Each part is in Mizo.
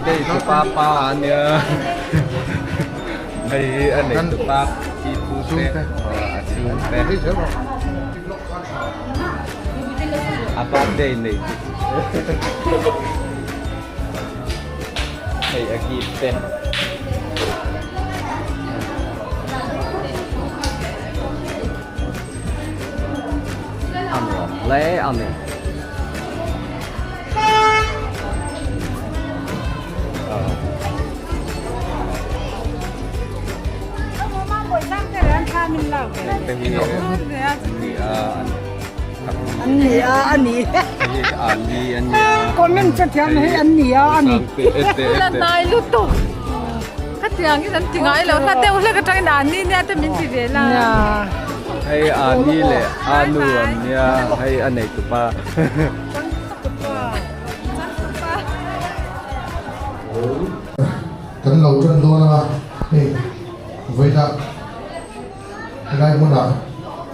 Birthday tu pa pa a nia hei hi a nei tu pa pi pu te a chhung te a birthday nei tu hei a gift te. A nuam hle a ni. Comment chu thiam hei an ni a ani. Nai lutuk. Khatiang in an ti ngai lo hla deuh hlek atangin ani nia te min ti ve la. Hei ani leh anu an nia hei a nei tupa. Kan lo tan dawn anga hei vawiinah helai hmunah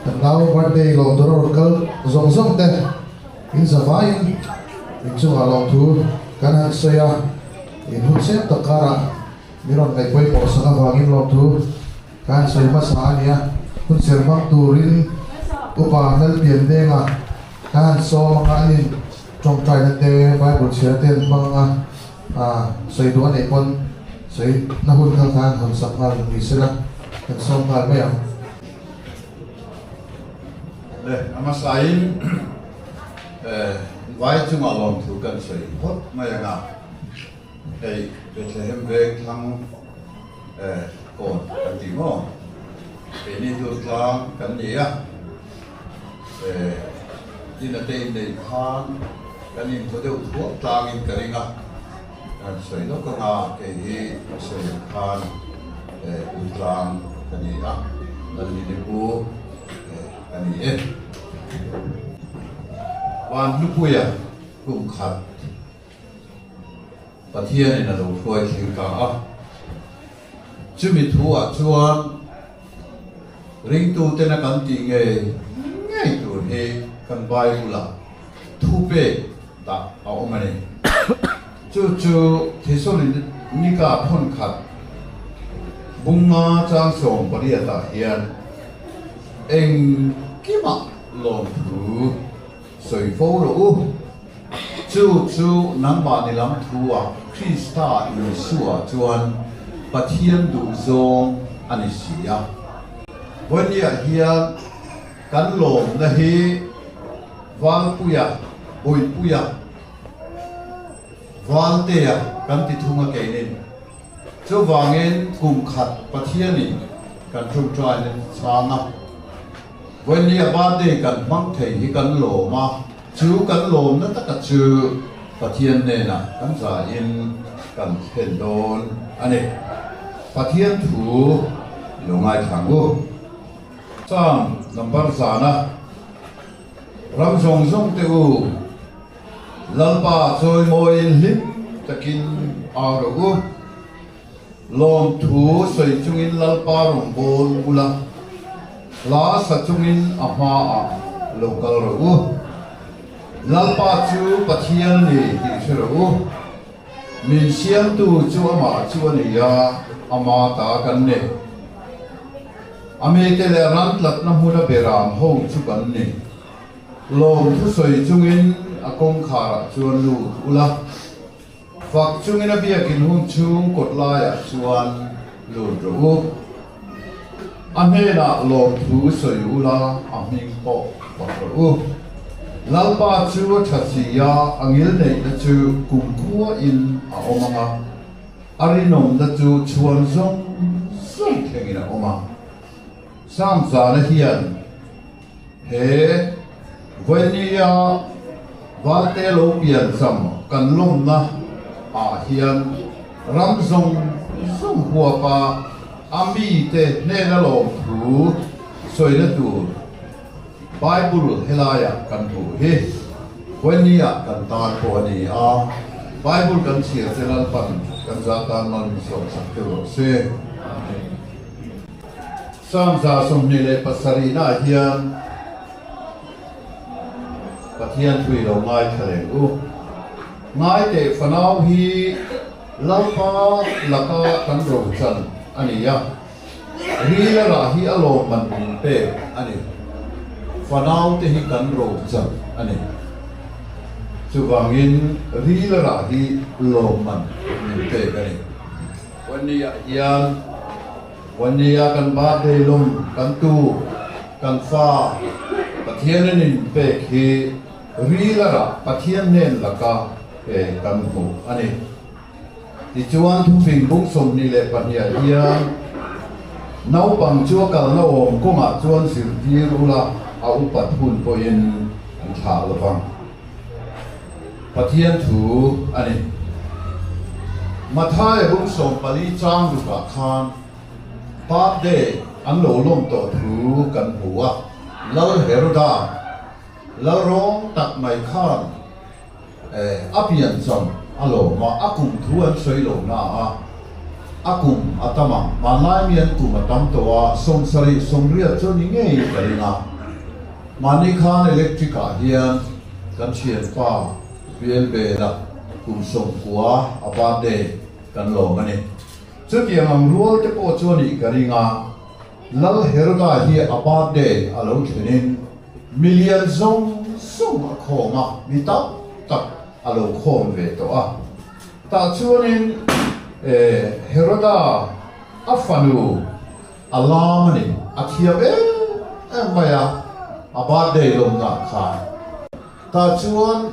kan nau birthday lawm tur a rawn kal zawng zawng te in zavaiin inchungah lawmthu kan han sawi a. In hun sep tak karah min rawn ngaih pawimawh sak avangin lawmthu ka han sawi hmasa a nia. Hun ser hmang turin Upa Lalpiandenga ka han sawm anga an in tawngtaina te, Bible chhiar te an hmang anga sawi duh a neih pawn sawi na hun kha ka han hawn sak nghal ni sela kan sawm nghal mai ang. Le, a hmasain vai chungah lawmthu kan sawi phawt mai anga. Hei Bethlehem veng thlang kawn kan tih maw? Keini tur tlang kan ni a, ina te inneih khan kan inhmu deuh thuak tlangin ka ring a, kan sawi lawk anga kei hi sawi ang khan pu tlang ka ni a, Lalnini pu ka ni e. Van Hlupuia kum khat. Pathianin a lo hruai thleng ta a. Chumi thuah chuan ringtutena kan tih ngei ngei tur hi kan Bible-ah thupek dah a awm a ni. Chu chu Thesalonika phawnkhat bunga chang 18-ah hian engkimah lawmthu Sawi fo rawh u. Chu chu nangmahni lam thu-ah Krista Isua chuan Pathian duh zawng a ni si a. Vawinia hian kan lawmna hi Valpuia, Bawihpuia, Valtea kan ti thung a keinin. Chuvangin kum khat Pathianin kan ṭawngṭaina chhang a. Vawinia birthday kan hmang thei hi kan lawm a, chu kan lawmna taka chu Pathian hnenah kan zaiin kan thlen dawn a ni. Pathian thu i lo ngaithla ang u. Psalm number zana ram zawng zawng te u, Lalpa chawimawiin hlim takin au rawh u. Lawmthu sawi chungin Lalpa rawn bawl ula, hla sa chungin a hmaah lo kal rawh u. Lalpa chu Pathian a ni tih hre rawh u. Min siamtu chu amah chu a ni a, ama ta kan ni. A mite leh ran tlatna hmuna beram ho chu kan ni. Lawmthu sawi chungin a kawngkharah chuan lut ula. Fak chungin a biakin hun chhung kawt laiah chuan lut rawh u. A hnenah lawmthu sawi ula, a hming pawh fak rawh u. Lalpa chu a tha si a, a ngilneihna chu kumkhuain a awm ang a, a rinawmna chu chhuan zawng zawng thlengin a awm a. Sangzana hian He Vawinia Valte lo pian cham kan lawmna ah hian ram zawng zawng huapa a mite hnena lawmthu sawina tur Bible helaiah kan hmuh hi Vawinia kan tan pawh a ni a, Bible kan chhiar te Lalpan kan za tan man sawmsak deuh rawh se. Psalm 27 naah hian Pathian thu i lo ngaithla leh u. Ngai teh fanau hi Lalpa laka kan rochan a ni a, rila rah hi a lawmman min pek a ni. Fanaute hi kan rochan a ni. Chuvangin rila rah hi lawmman min pek a ni. Wani-ah hian Wani-a kan birthday lawm kan tu, kan fa Pathian in in pek hi rila rah Pathian hnen laka kan hmuh a ni. Tichuan thufing bung 22ah hian naupang chu a kalna awm kawngah chuan zirtir ula a upat hun pawhin an thlah lovang. Pathian thu a ni. Mathaia bung 14 chang rukah khan birthday an lo lawm tawh thu kan hmu a, Lal Heroda, Lal rawng tak mai khan a piancham a lawm a, a kum thu an sawi lo na a, a kum a tam ang, hmanlai mi an kum a tam tawh a, 70, 80 chu ni ngei ka ring a. Mahni khan electric ah hian kan thianpa Bialbela kum 90 a birthday kan lawm a ni. Chutiang ang rual te pawh chu a nih ka ring a, Lal Heroda hi a birthday a lo thlenin milian zawng zawng a khawm a, mi tam tak a lo khawm ve tawh a. Tah chuanin Heroda a fanu A lam a ni, a thiam em em mai a, a birthday lawmna khan. Tah chuan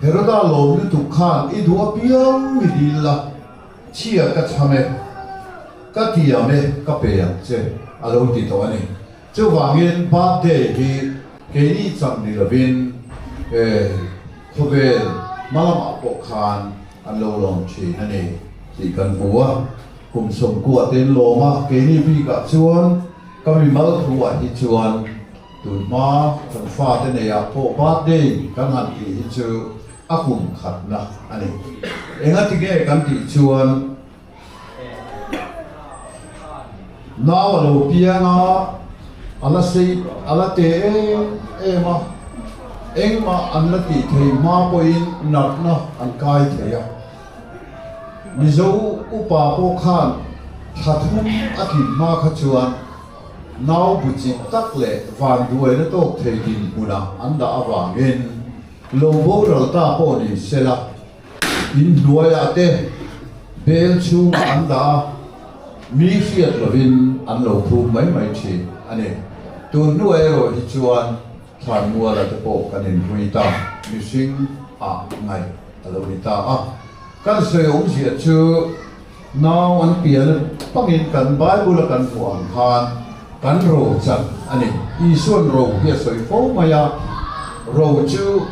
Heroda lawm lutuk khan i duh apiang mi dil la, chhia ka chham e, ka tiam e, ka pe ang che a lo ti tawh a ni. Chuvangin birthday hi keini chang ni lovin khawvel hma lamah pawh khan an lo lawm thin a ni tih kan hmu a. Kum 90 te an lawm a, keini bikah chuan ka mimal thuah hi chuan tunhma kan fate neiah pawh birthday kan han tih hi chu a kum khatna a ni. Engati nge kan tih chuan nau a lo piang a, a la sei a la te em em a, engmah an la tih thei hma pawhin natna an kai thei a. Mizo upa pawh khan thla thum a tlin hma kha chuan nau bu chik tak leh vanduaina tawk thei dinhmunah an dah avangin lo boral ta pawh ni sela in hnuaiah te bel chhungah an dah a, mi hriat lovin an lo phum mai mai thin a ni. Tun hnuah erawh hi chuan Thlanmuala te pawh kan inhlui ta, mihring ah ngaih a lo ni ta a. Kan sawi awmzia chu nau an pian pangin kan Bible a kan hmuh ang khan kan ro chan a ni. Isuan ro hi a sawi fo mai a, ro chu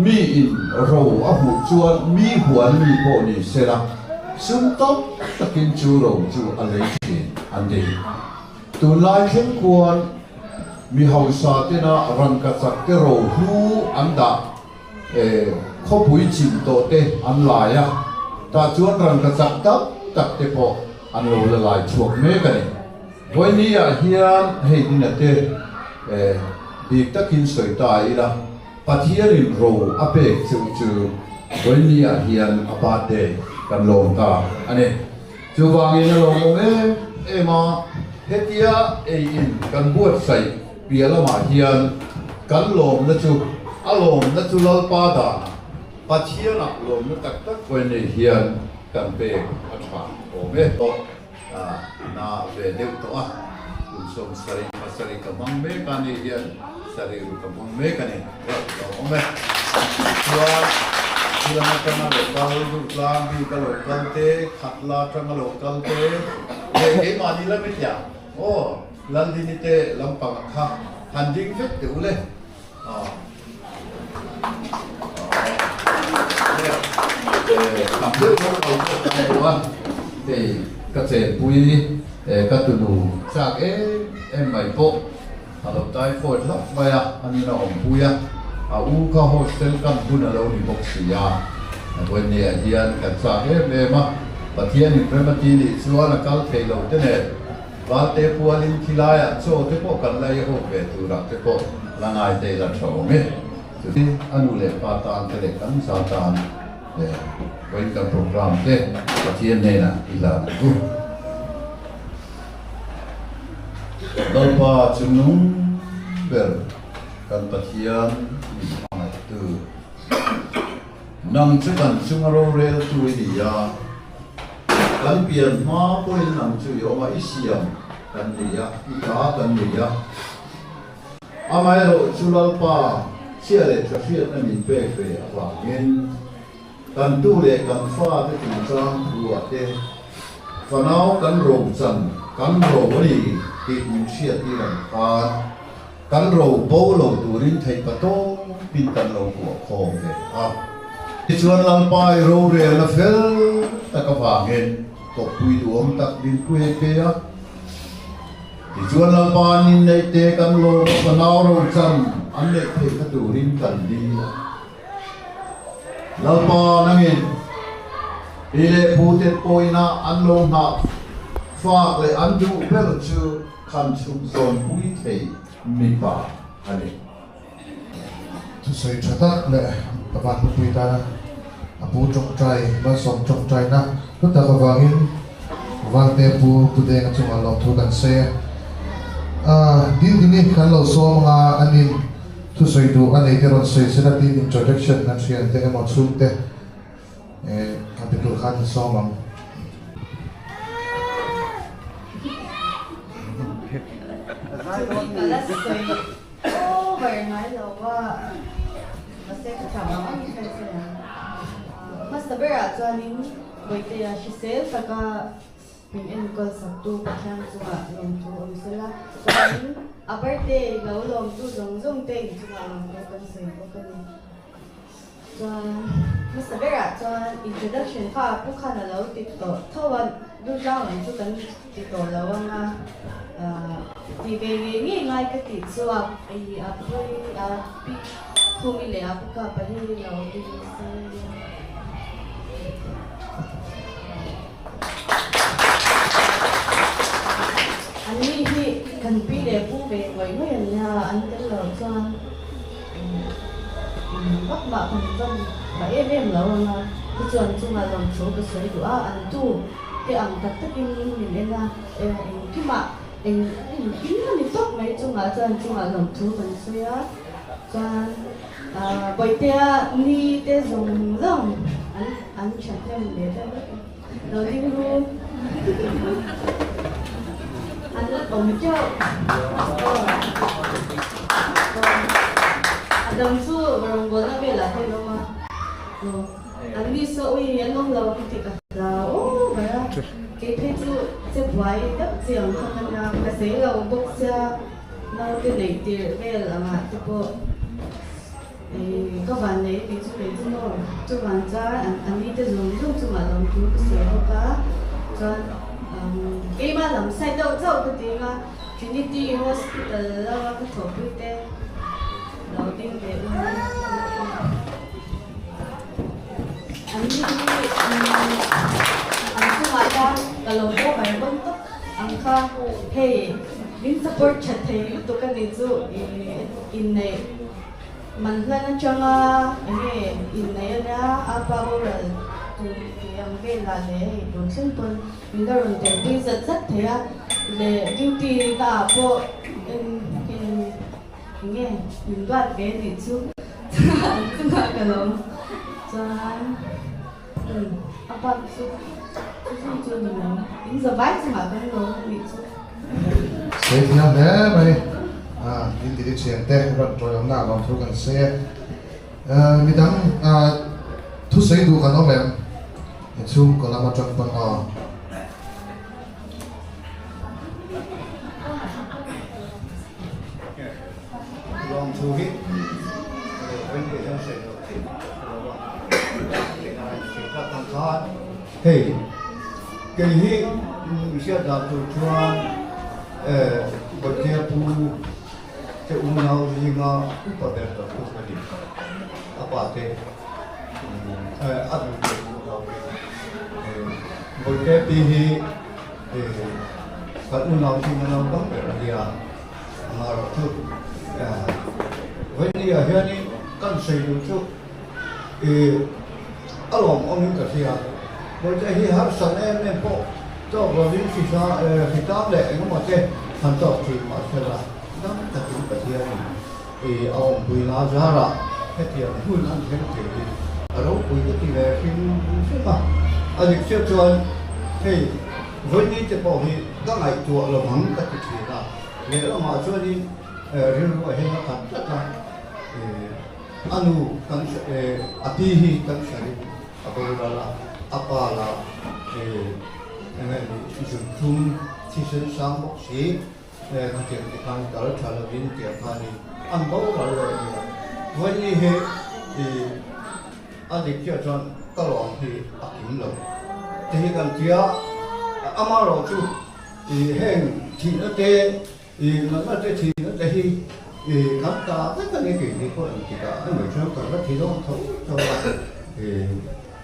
mi in ro a hmuh chuan mi huan mi pawh ni sela sum tam takin chu ro chu a lei thin an ti. Tunlai thleng khuan mi hausa tena rangkachak te rohlu an dah khawpui chim tawh te an lai a, tah chuan rangkachak tam tak te pawh an lo la lai chhuak mek a ni. Vawiini ah hian hei dina te bik takin sawi ta ila, Pathianin ro a pek cheu chu vawiini ah hian a birthday kan lawm ta a ni. Chuvangin a lawmawm em em a, hetia ei in kan buatsaih piah lamah hian kan lawmna chu a lawmna chu Lalpa danah Pathianah lawmna tak tak vawi nei hian kan pek a tha awm e. Na ve deuh tawh a, kum 77 ka hmang mek a ni hian sarih ka hmang mek a ni. Lawmawm e. Chuan thil atanga lo kal duh tlang bik a lo kal te, khat la atanga lo kal te, leh keimahni lam i tia aw Laldini te lampang kha han ding vek teh u le. Tam deuh deuh lo pawh kan hmu a, hei ka chenpui ka tunu chak em em mai pawh a lo typhoid hlauh mai a, a nin a awmpui a, a u kha hostel kan hun a lo ni bawk si a, vawinia hian kan chak em em a, Pathian inremati nih chuan a kal thei lo te nen. Valte pualin khilaiah chaw te pawh kan la ei ho ve turah te pawh la ngai te ila tha awm e. Chuti a nu leh pa tan te leh kan za tan Vawiin kan program te Pathian hnenah i hlan ang u. Lalpa chungnung ber kan Pathian min hmangaihtu. Nang chu kan chunga roreltu i ni a, kan pian hma pawhin nang chu i awm a, i siam kan ni a, i ta kan ni a. Amaherawh chu Lalpa chhia leh tha hriatna min pek ve avangin kan tu leh kan fate chungchang thu-ah te fanau kan ro chan kan ro a ni tih min hriattir ang khan kan ro bo lo turin theih patawpin kan lo kuah khawm ve a. Tichuan Lalpa i rorelna fel tak avangin kawppui duhawm tak min pui pe a. Tichuan Lalpa an inneih te kan lawm a, fanau rochan an neih theihna turin kan dil a. Lalpa nangin pi leh pu te pawina an lo nghah fak leh an duh ber chu khan chhuk zawnpui thei mipa a ni. Thusawi tha tak leh a vanlupui tana a pu tawngtai malsawm tawngtaina hlu tak avangin Valte pu Pu Denga chungah lawmthu kan sawi a. Dindini kan lo sawm anga anin thusawi duh a nei te rawn sawi sela tiin introduction an hrian te emaw chhungte a pe tur khan in sawm ang. Over ngai lo a, mahse ka thiam ang ang in ka sawi ang. Hmasa berah chuanin Bawitea hrisel taka min enkawl saktu Pathian chungah lawmthu awm sela, chuanin a birthday lo lawmtu zawng zawng te inchungah lawmthu kan sawi bawk a ni. Chuan hmasa berah chuan introduction kha Pu Khan a lo ti tawh tho a, Dutlang lam chu kan ti tawh lo ang a, ti ve ngei ngei ngai ka tih chu a i a pu a pi Khumi leh a pu Kapa hi lo ti se. An ni hi kan pi leh pu ve ngawih ngawih an nia, an tel lo chuan vak mah kan van ba em em lo ang a, tichuan chungah lawmthu ka sawi duh a, an tu te ang tak takin min en a, engkimah eng engkim a ni tawp mai chungah chuan chungah lawmthu kan sawi a, chuan Bawihtea ni te zawng zawng an an thahnem ve deuh vek a, lo ding ru an la awm teuh a dang chu rawngbawlna velah te an awm a, an ni saw ui an awm lo ang tih ka hlau over a, kei phei chu che buai deuh chi ang kha ka nia, ka zei lo bawk sia. Naute neih tirh vel angah te pawh ka van nei tih chu kei chu maw chuvang chuan an ni te zawng zawng chungah lawmthu ka sawi bawk a chuan keimah lam side deuh chauh ka ti anga Trinity Hospital lama ka thawhpui te lo ding ve un an ni hi an chungah hian ka lo haw ber dawn tawp ang kha hei. Min support that thei lutuk a nih chu inneih man hlan atanga enge inneih a nia a pa boral tur tih ang velah leh hei tun thleng pawn min la rawn tel pui zat zat thei a leh duty na ah pawh eng enge min duat ve a nih chu chungah ka lawm chuan A bak chu chu chu ni lo in za vai chungah kan lo nih chu. Sei thiam hle mai a in titi thian te rawn tawiawmna ah lawmthu kan sawi e. Midang thusawi duh kan awm em? Inchhungkaw lam atang pawn aw. Lawmthu hi Wendy hian sawi loh theih a lo a, theih ang khan hei kei hi hriat dan tur chuan Bawitea pu te unau zinga upa ber tak chu ka ni a pa te a nu te unau te Bawitea pi hi kan unau zinga naupang ber a nia. Amaherawh chu Vawinia hianin kan sawi duh chu ih. a lawmawmin ka hria. Bawihte hi harsatna em em pawh tawk lovin hritang leh engemaw te han tawk thin mah sela, dam takin Pathianin a awmpuina a zarah hetiang hun an thleng thei hi a ropui ka ti ve hrim hrim a. A dik chiah chuan hei vawiini te pawh hi ka ngaihtuah lo ang ka ti thin a, lehlamah chuanin rilru a hian a khat tlat a, a nu kan a pi hi kan sarin a boral a, a pa lah eng nge ni zunthum thisen sang bawk si khatiang te khan kal tha lovin tiang khanin an boral leh a nia. Vawiini hi a dik chiah chuan ka lawm hi a kim lo te hi kan tia, amaherawhchu heng thihna te I natna te thihna te hi i kan ta vek a ni tih hi pawh engtik ah emaw chuan kan la thi dawn tho tho a, i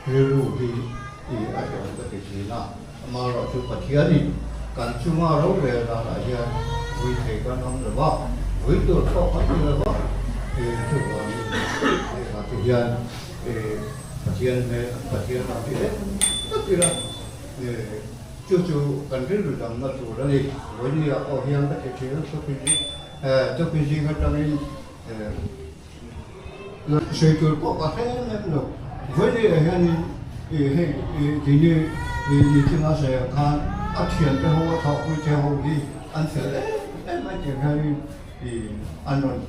rilru hi i a hlawm ka ti thin a, amaherawhchu Pathianin kan chunga rorel danah hian vui thei kan awm lo va, vui tur pawh kan ti lo va, i chuvangin hengah te hian i Pathian hmel Pathian lam hi eng tak ila i. Chu chu kan rilru damna tur a ni. Vawinia pawh hian ka ti thin a, thupi zing atangin sawi tur pawh ka hre em em lo. Vawinia hianin hei tini nichina sawi ang khan a thiante ho a thawhpui te ho hi an fel em em mai tih hianin an rawn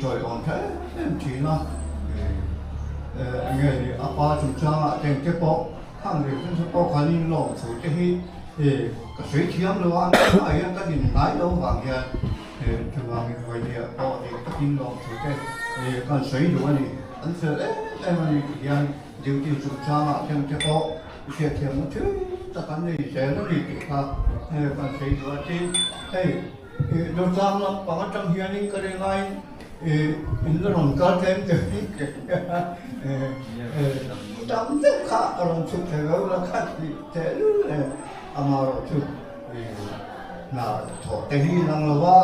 tawiawm tha em em thin a. Enge ni a pa chungchangah te engte pawh Khang leh chu pawh khan in lawm thu te hi ka sawi thiam lo a, tunah hian ka din ngai lo vang hian chuvangin vawinia pawh dik takin lawm thu te kan sawi duh a ni. An fel em em a ni tih hian duty chungchangah hian te pawh hriatthiamna thil tak an nei zel a ni tih kha kan sawi duh a. Tin, hei Dawtlang lampang atang hianin ka ring aiin in la rawn kal tlem deuh hi ka hria a, tam deuh kha a rawn chhuk thei lo la kha ti teh lul e, amaherawhchu hna thawh te hi lang lo va,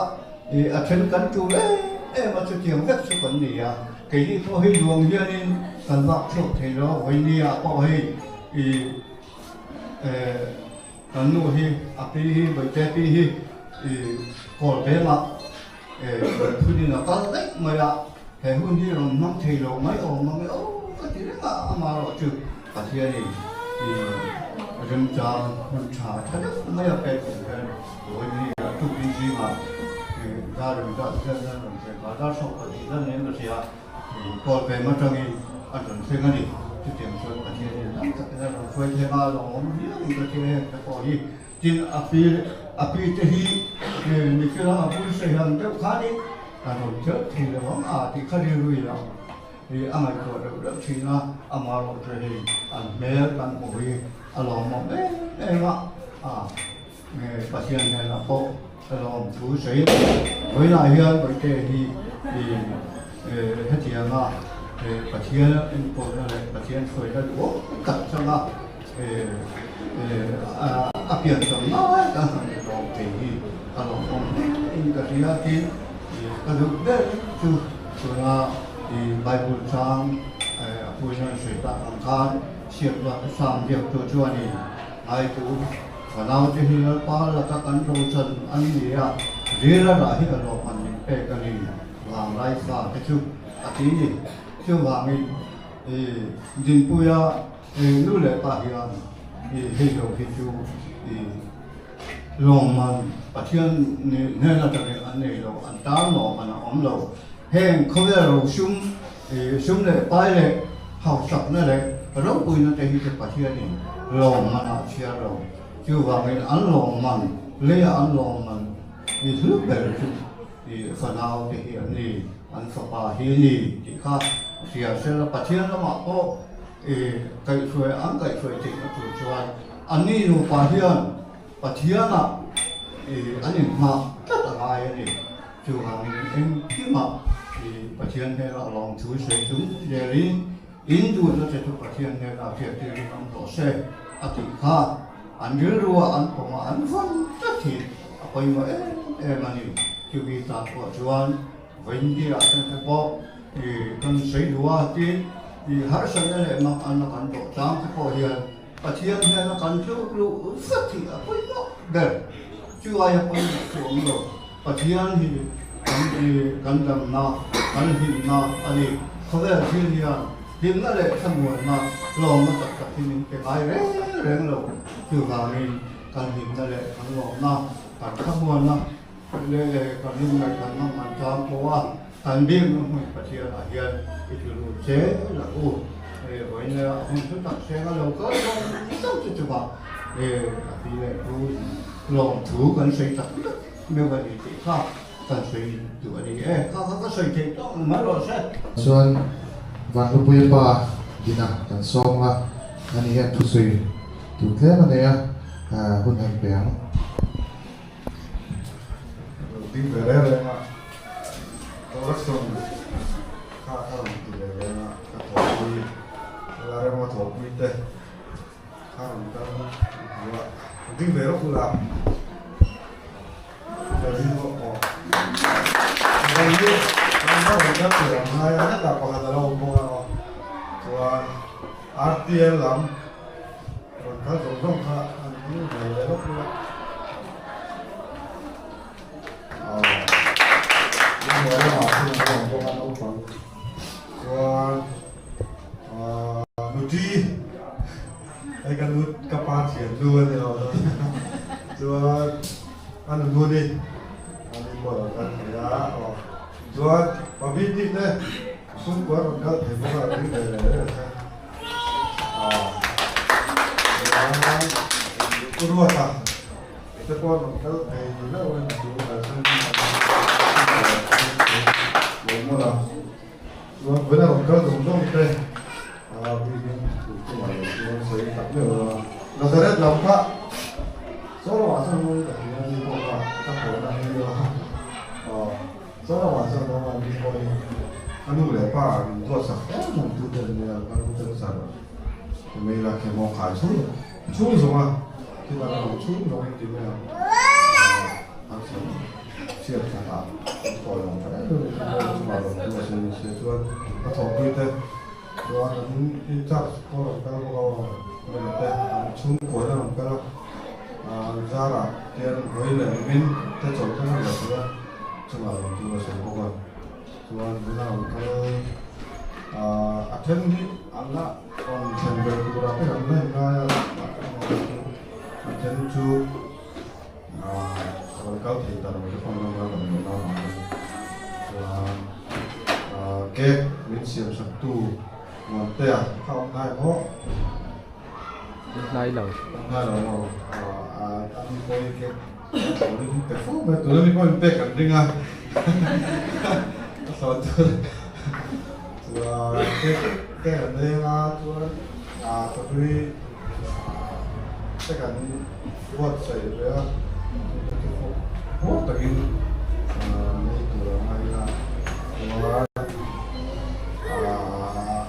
a then kan tul em em a chutiang vek chu kan ni a, keini pawh hi luang hianin kan vak chhuak thei lo a, vawinia pawh hei Kan nu hi a pi hi Bawihte pi hi i kawl vengah phunin a kal daih mai a, he hun hi rawn hmang thei lo mai awm ang e aw ka ti reng a, amaherawh chu Pathianin i remchang hun tha tha deuh mai a pek ang hian vawiin hi a tukin zingah dar engzat hian a rawn thleng a, dar 12 zan nen ka hria. Kawl pem atangin a rawn thleng a ni. Chutiang chuan Pathianin lam takin a rawn hruai thleng a, a awm viau in ka hria heng te pawh hi. Tin, a pi a pi te hi Nikhila a bul sawi ang deuh khanin a rawn tel thei lo ang a tih kha rilru lam hi a ngaihtuah deuh deuh thin a, amaherawh chu hei an hmel kan hmuh hi a lawmawm em em a, a Pathian hnenah pawh ka lawm thu sawi vawiinah hian Bawihte hi hetianga Pathian enkawlna leh Pathian hruaina duhawm tak changa a pian tam lai kan han lawm thei hi ka lawmawm hle in ka hria. Tin, ka duh ber chu tuna Bible chang a puiin an sawi tak ang khan Siakna Sam biaktu chuanin Ngaitu Fanaute hi Lalpa laka kan rochan an ni a, ril a rah hi a lawm an min pek a ni, vanglai fa te chu a ti ni. Chuvangin i Dinpuia nu leh pa hian i hei lo hi chu i lawmman Pathian hnen atangin an nei lo, an tan lawmman a awm lo. Heng khawvel rosum, sum leh pai leh hausakna leh ropuina te hi chu Pathianin lawmman ah chhiar lo. Chuvangin an lawmman, leia an lawmman i hlu ber chu i fanau te hi an ni, an fapa hi a ni tih kha hria sela Pathian lamah pawh i kaihhruai an kaihhruai theihna tur chuan anni nupa hian Pathianah i an inhmah tlat a ngai a ni. Chuvangin engkimah i Pathian hnenah lawmthu sawi chung zelin in duhna che chu Pathian hnenah hriattirin awm rawh se a tih kha an rilruah an pawmah an vawn tlat hi a pawimawh em em a ni. Chumi tan pawh chuan vawiindia te pawh i kan sawi duh a tin. I harsatna leh mak anna kan tawh tlang te pawh hian Pathian hian a kan tluk luh vek hi a pawimawh ber. Chu aia pawimawh chu awm lo. Pathian hi kan i kan damna, kan hlimna a ni. Khawvel thil hian hlimna leh thlamuanna lawmna tak tak hi min pe ngai reng reng lo. Chuvangin kan hlimna leh kan lawmna, kan thlamuanna leh kan inngaihdanna an tlang pawh a, kan biakna hmun Pathianah hian i tlu lut zel ang u. Vawiin a hun chu tak seng a lo kal zawng zawng chu chungah a pi leh pu lawmthu kan sawi tak tak meuh a ni tih kha kan sawi duh a ni e. Kha kha ka sawi theih tawk ni mai rawh se. Chuan Vanlupuia pa Dina kan sawm a, ani hian thusawi tur tlem a nei a, hun han pe ang. Lo ding ve reng reng a, production kha ka rawn ti ve reng a, ka thawhpui la rema thawhpui te kha rawn kal duh a, lo ding ve rawk ula ka ring bawk aw. Rawn hi rawn rawn kal tur ang ngai a, hetah pakhat a lo awm bawk a aw, chuan RTL lam. Rawn kal zawng zawng kha an hming ve leh lawk ula. Lungmuai lamah chuan an awm bawk a naupang chuan Nuṭi hei ka nu ka pa thian nu a ni lo chuan a nunu ni ani pawh a lo kal thei a aw chuan Paviti te chhungkua rawn kal thei bawk a ring ve leh reng a. Ruata te pawh rawn kal thei meuh in chu kan hre lo mawlh a, chuan vawiin a rawn kal zawng zawng te bikin thu chungah lo chuan sawi tak meuh lo a, Nazareth lam kha saw lamah chuan mawi ka ti a ni pawh kha ka thawhna hi a Saw lamah chuan awm a ni pawh hi ka nu leh pa min duatsak em em tu te an nia, ka nu cancer ka mail a chemo khai chhung chhung zawng a thil a rawn chhung zawng in ti mai ang harsat chhiat khat ah an tawi awm ta em em in chungah rawn tu a sawi ni se chuan ka thawhpui te chuan an in charge pawh rawn kal bawk a aw mela te an chhungkuan a rawn kal a an zarah te an hawi leh min te chawlh thleng a ni a. Chungah rawn tur a sawi bawk a, chuan tuna rawn kal a then hi an la rawn thlen ber turah te kan la inngai a, a then chu rawn kal thei ta lo te pawh an awm a, kan lo nau ang chuan cake min siam sak tu Muantea kha awm hnai maw? Hnai lo. Hnai lo maw? A ni pawh hi cake Turin pe fo mai, tuna mi pawhin pek an ring a, a sawi tur chuan cake cake an leng a chuan ah chawhlui te kan buatsaih ve a, chute chu fawk takin nei tur a ngai a chuan ah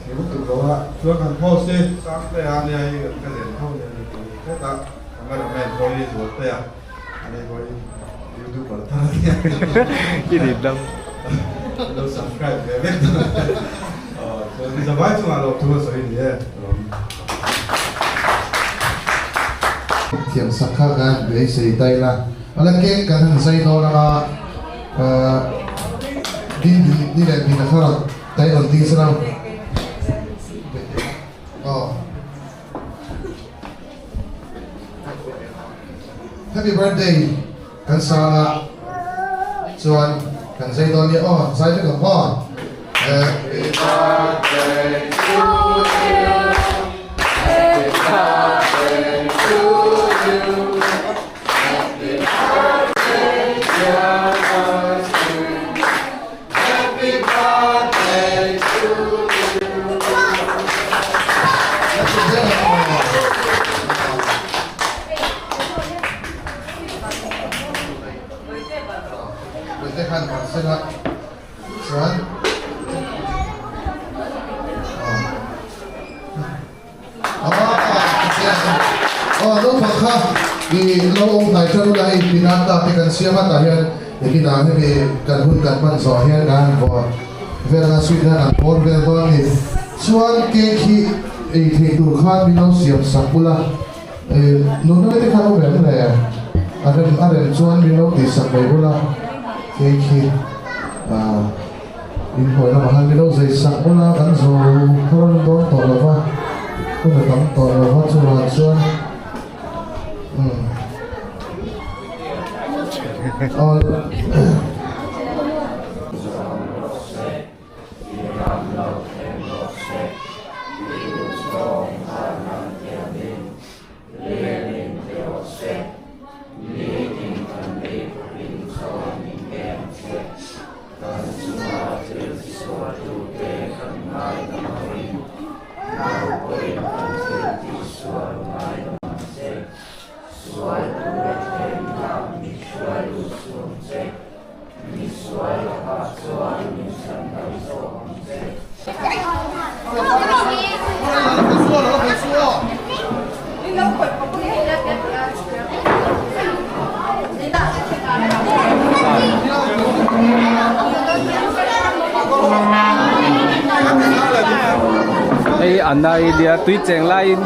Thiam tuk lo a, chuan kan post hi Sangtea nia hi kan ka len tho nia ni tih hret a, cameraman pawh hi Zualtea a ni pawh hi youtuber thar a nia I rin dam. Lo subscribe ve vek dawn aw chuan zavai chungah lo thu a sawi ni e. Thiam sak kha kan beisei ta ila, ala cake kan han zai dawn anga din ni leh din a thar ang. Dai rawn ding se lo. Aw. Happy birthday kan sang a chuan kan zai dawn nia aw zai vek ang aw. Happy birthday to you. Happy birthday to you. Happy birthday dear Justin. Happy birthday to you. Puite khan kan sen a chuan Aw naupang kha i lo awm hnai ṭan ula hei pinata te kan siam a tah hian. Nakinah hemi kan hun kan hman zawh hian kan han vawh vel anga sweet hian an pawn vel dawn a ni. Chuan cake hi ei theih tur khan min lo siam sak bula nunna te khan awm em le? A rem a rem chuan min lo tih sak mai bula cake hi in hmuai lamah khan min lo zei sak bula kan zo thar dawn tawh lo va, hun a tam tawh lo va chuvang chuan umm aw. Hei an ai nia tui cheng laiin.